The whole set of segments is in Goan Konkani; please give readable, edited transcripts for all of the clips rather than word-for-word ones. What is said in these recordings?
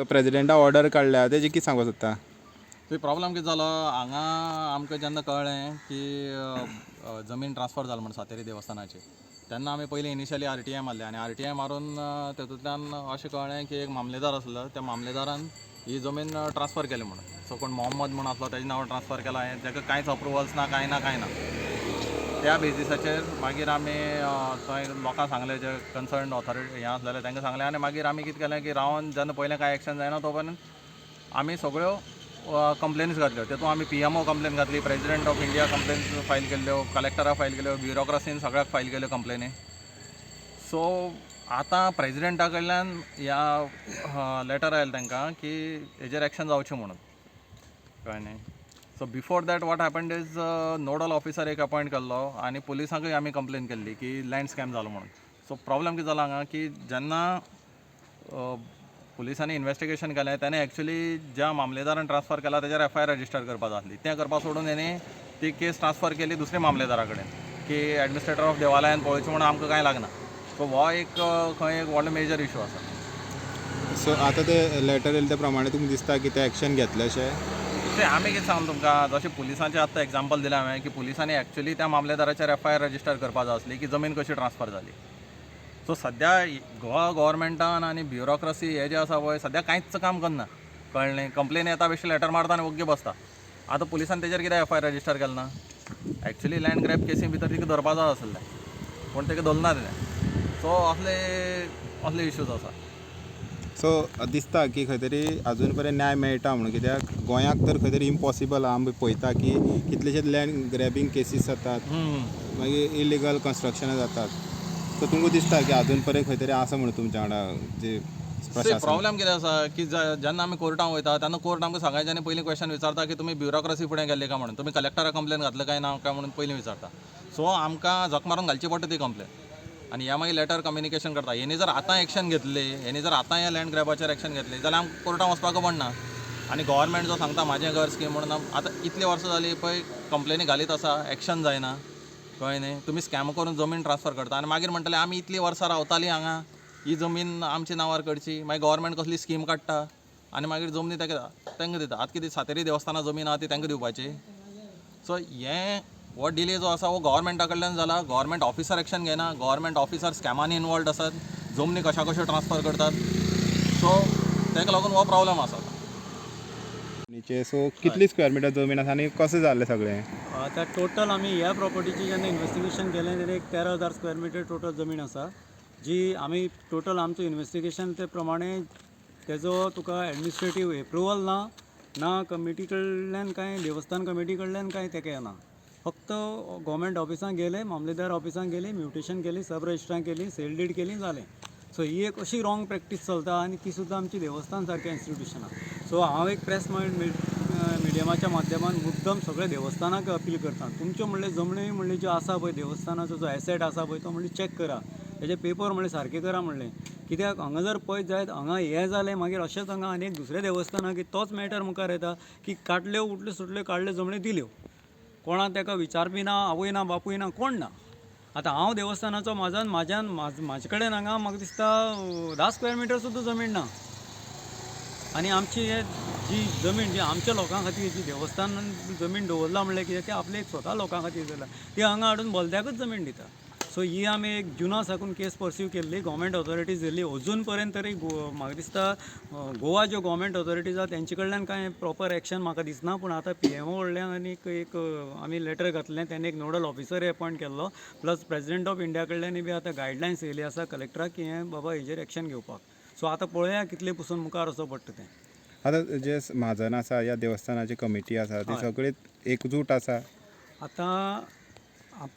प्रेजिडेंटा ऑर्डर काडल्या तेजे कितें सांगपाक सोदता? थंय प्रॉब्लम कितें जालो हांगा आमकां जेन्ना कळ्ळें की जमीन ट्रान्सफर जाल म्हण सातेरी देवस्थानाची, तेन्ना आमी पयलीं इनिशियली आरटीआय मारले आनी आरटीआय मारून तेतूंतल्यान अशें कळ्ळें की एक मामलेदार आसलो, त्या मामलेदारान ही जमीन ट्रान्सफर केली म्हणून. सो कोण मोहम्मद म्हूण आसलो तेजे नांवार ट्रान्सफर केला हें, ताका कांयच अप्रुवल्स ना, कांय ना, कांय ना. त्या बेजिसाचेर मागीर आमी थंय लोकांक सांगलें, जे कन्सर्न ऑथॉरिटी हें आसलेले तांकां सांगलें आनी मागीर आमी कितें केलें की रावन जेन्ना पयलें कांय एक्शन जायना तो पर्यंत आमी सगळ्यो कंप्लेन्स घातल्यो. तेतून आमी पीएमओ कंप्लेन घातली, president of India complains file केल्ल्यो, कलेक्टराक फायल केल्यो, ब्युरोक्रसीन सगळ्याक फायल केल्यो कंप्लेनी. सो आतां प्रेजिडेंटा कडल्यान ह्या लेटर आयलें तांकां की हेजेर एक्शन जावचें म्हणून, कळ्ळें न्ही. So before that what happened is nodal officer एक अपॉयंट केल्लो आनी पुलिसांकूय आमी कंप्लेन केल्ली की लँड स्कॅम जालो म्हणून. सो प्रॉब्लम कितें जालो हांगा की जेन्ना पुलिसांनी इन्वेस्टिगेशन केलें तेणें एक्चुली ज्या मामलेदारान ट्रान्सफर केला तेजेर एफआयआर रजिस्टर करपा जाय आसली, तें करपा सोडून हेणी ती केस ट्रान्सफर केली दुसऱ्या मामलेदारा कडेन की एडमिनिस्ट्रेटर ऑफ देवालयान पळोवचें म्हणून आमकां कांय लागना. सो हो एक खंय एक व्हडलो मेजर इशू आसा. सो आतां ते लेटर येयले त्या प्रमाणे तुमकां दिसता की ते एक्शन घेतले अशें? ते आमी कितें सांगला तुमकां, जशें पुलिसांचें आतां एग्जाम्पल दिलें हांवें की पुलिसांनी एक्चुली त्या मामलेदाराचेर एफआयआर रजिस्टर करपा जाय आसली की जमीन कशी ट्रान्सफर जाली. सो सद्या गोवा गव्हर्मेंटान आनी ब्युरोक्रसी हे जे आसा पळय सद्या कांयच काम करना, कळ्ळें न्ही. कंप्लेन येता बेश्टे लेटर मारता आनी ओग्गी बसता. आतां पुलिसान तेजेर कित्याक एफआयआर रजिस्टर केलें ना? एक्चुली लँड ग्रॅब केसी भितर तिका धरपा जाय आसलें, पूण तेका धरना तेणें. सो असले असले इश्यूज आसा. सो दिसता की खंय तरी अजून पर्यंत न्याय मेळटा म्हणून, कित्याक गोंयाक तर खंय तरी इम्पॉसिबल आहा. आमी पळयता की कितलेशेच लँड ग्रॅबींग केसीस जातात, मागीर इलिगल कन्स्ट्रक्शनां जातात. सो तुमकां दिसता की अजून पर्यंत खंय तरी आसा म्हणून तुमच्या वांगडा जे प्रशासन? प्रॉब्लेम कितें आसा की जेन्ना आमी कोर्टान वयता तेन्ना कोर्ट आमकां सगळ्यांच्यानी पयलीं क्वेश्चन विचारता की तुमी ब्युरोक्रसी फुडें गेल्ले काय म्हणून, तुमी कलेक्टराक कंप्लेन घातले काय ना काय म्हणून पयलीं विचारता. सो आमकां झक मारून घालची पडटा ती कंप्लेन आनी ह्या मागीर लेटर कम्युनिकेशन करता. हेणी जर आतां एक्शन घेतली, हेणी जर आतां ह्या लँड ग्रॅबाचेर एक्शन घेतली जाल्यार आमकां कोर्टान वचपाक पडना. आनी गव्हर्मेंट जो सांगता म्हाजें घर स्कीम म्हणून, आतां इतलीं वर्सां जालीं पळय कंप्लेनी घालीत आसा, एक्शन जायना, कळ्ळें न्ही. तुमी स्कॅम करून जमीन ट्रान्सफर करता आनी मागीर म्हणटले आमी इतलीं वर्सां रावतालीं हांगा, ही जमीन आमच्या नांवार करची. मागीर गव्हर्मेंट कसली स्कीम काडटा आनी मागीर जमनी ताका तांकां दिता. आतां कितें सातेरी देवस्थाना जमीन आहा ती तांकां दिवपाची. सो हें हो डिले जो आसा हो गव्हर्मेंटा कडल्यान जाला. गव्हर्मेंट ऑफिसर एक्शन घेना, गव्हर्मेंट ऑफिसर स्कॅमांनी इनवॉल्वड आसात, जमनी कशा कश्यो ट्रान्सफर करतात. सो ताका लागून हो प्रॉब्लम आसा. सो कितली स्क्वेअर मिटर जमीन आसा आनी कशें जाल्लें सगळें? आतां टोटल आमी ह्या प्रॉपर्टीची जेन्ना इन्वेस्टिगेशन केलें तेन्ना एक 13,000 स्क्वेअर मिटर टोटल जमीन आसा, जी आमी टोटल आमचो इन्वेस्टिगेशन ते प्रमाणे तेजो तुका एडमिनिस्ट्रेटीव एप्रुवल ना, ना कमिटी कडल्यान कांय, देवस्थान कमिटी कडल्यान कांय तेका येना. फक्त गव्हर्मेंट ऑफिसान गेले, मामलेदार ऑफिसान गेले, म्युटेशन केली, सब रजिस्ट्रान केली, सेल did केली, जालें. सो ही एक अशी रॉंग प्रॅक्टीस चलता आनी ती सुद्दां आमची देवस्थान सारकें इन्स्टिट्युशनां. सो हांव एक प्रेस मिडियमाच्या माध्यमान मुद्दम सगळ्या देवस्थानाक अपील करता, तुमच्यो म्हणल्यार जमणी म्हणल्यार ज्यो आसा पळय देवस्थानाचो जो एसेट आसा पळय तो म्हणल्यार चॅक करा, तेजे पेपर म्हणल्यार सारके करा म्हणलें. कित्याक हांगा जर पळयत जायत हांगा हें जालें मागीर अशेंच हांगा आनी एक दुसऱ्या देवस्थानाक की तोच मॅटर मुखार येता की काडल्यो उठल्यो सुटल्यो काडल्यो जमणी दिल्यो, कोणाक तेका विचारपी ना, आवय ना, बापूय ना, कोण ना. आतां हांव देवस्थानाचो म्हाज्यान म्हाज्यान म्हाजे कडेन हांगा म्हाका दिसता 10 स्क्वेअर मिटर सुद्दां जमीन ना. आनी आमची हे जी जमीन जी आमच्या लोकां खातीर जी देवस्थानान जमीन दवरला म्हणल्यार कितें ते आपले एक स्वता लोकां खातीर दवरला, ती हांगा हाडून बोलद्याकूच जमीन दिता. सो ही आमी एक जुना साकून केस पर्स्यू केल्ली, गव्हर्मेंट ऑथॉरिटीज येयल्ली, अजून पर्यंत तरी म्हाका दिसता गोवा ज्यो गव्हर्मेंट ऑथॉरिटीज आहा तेंचे कडल्यान कांय प्रॉपर एक्शन म्हाका दिसना. पूण आतां पीएमओ कडल्यान आनी एक आमी लेटर घातलें, तेणें एक नोडल ऑफिसर अपॉयंट केल्लो, प्लस प्रेजिडेंट ऑफ इंडिया कडल्यानय बी आतां गायडलायन्स येयली आसा कलेक्टराक की हें बाबा हेजेर एक्शन घेवपाक. सो आतां पळोवया कितले पसून मुखार वचो पडटा तें. आतां जे म्हाजन आसा या देवस्थानाची कमिटी आसा ती सगळी एकजूट आसा? आतां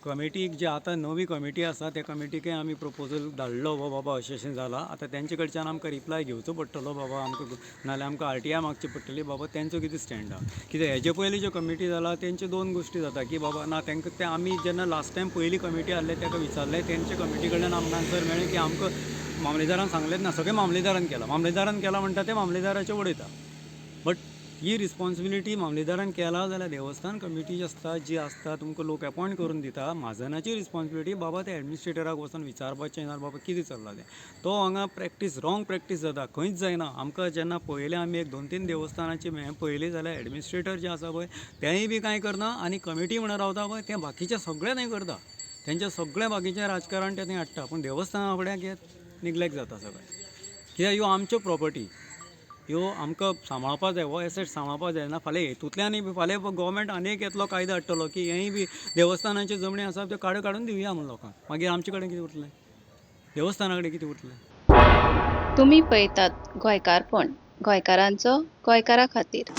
कमिटीक जी आतां नवी कमिटी आसा त्या कमिटीकय आमी प्रपोजल धाडलो, हो बाबा अशें अशें जालां, आतां तेंचे कडच्यान आमकां रिप्लाय घेवचो पडटलो बाबा आमकां, नाल्यार आमकां आरटीआय मागची पडटली बाबा तेंचो कितें स्टँड आहा. कित्याक हेजे पयलीं ज्यो कमिटी जाला तेंच्यो दोन गोश्टी जाता की बाबा ना तेंकां ते आमी जेन्ना लास्ट टायम पयली कमिटी आहले तेका विचारलें, तेंचे कमिटी कडल्यान आमकां आन्सर मेळ्ळें की आमकां मामलेदारान सांगलेंच ना, सगळें मामलेदारान केलां, मामलेदारान केलां म्हणटा तें मामलेदाराचें उडयता. बट ही रिस्पॉन्सिबिलिटी मामलेदारान केला जाल्यार देवस्थान कमिटी जी आसता, जी आसता, तुमकां लोक एपॉयंट करून दिता, म्हाजनाची रिस्पॉन्सिबिलिटी बाबा ते एडमिनिस्ट्रेटराक वचून विचारपाचें ना बाबा कितें चल्लां तें. तो हांगा प्रॅक्टीस, रॉंग प्रॅक्टीस जाता, खंयच जायना. आमकां जेन्ना पळयलें आमी एक दोन तीन देवस्थानाचें हें पळयलें जाल्यार एडमिनिस्ट्रेटर जे आसा पळय तेंय बी कांय करना आनी कमिटी म्हणून रावता पळय तें बाकीचें सगळें थंय करता, तेंचें सगळें बाकीचें राजकारण तें थंय हाडटा, पूण देवस्थाना फुड्याक हें निग्लेक्ट जाता सगळें. कित्याक ह्यो आमच्यो प्रॉपर्टी, ह्यो आमकां सांबाळपा जाय, हो एसेट सांबाळपा जाय ना. फाल्यां हेतूंतल्यानय बी फाल्यां गोवोरमेंट आनी एक येतलो कायदो हाडटलो की हेंय बी देवस्थानाच्यो जमनी आसा त्यो काडून काडून दिवया म्हूण लोकांक, मागीर आमचे कडेन कितें उरतलें, देवस्थाना कडेन कितें उरतलें? तुमी पळयतात गोंयकारपण, गोंयकारांचो गोंयकारा खातीर.